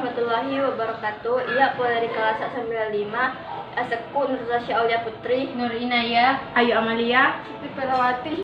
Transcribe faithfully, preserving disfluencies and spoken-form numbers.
Warahmatullahi wabarakatuh. Iya, pole ri kelas sembilan lima, asekku Nurtasya Aulia Putri, Nur Inaya, Ayu Amalia, Siti Perawati.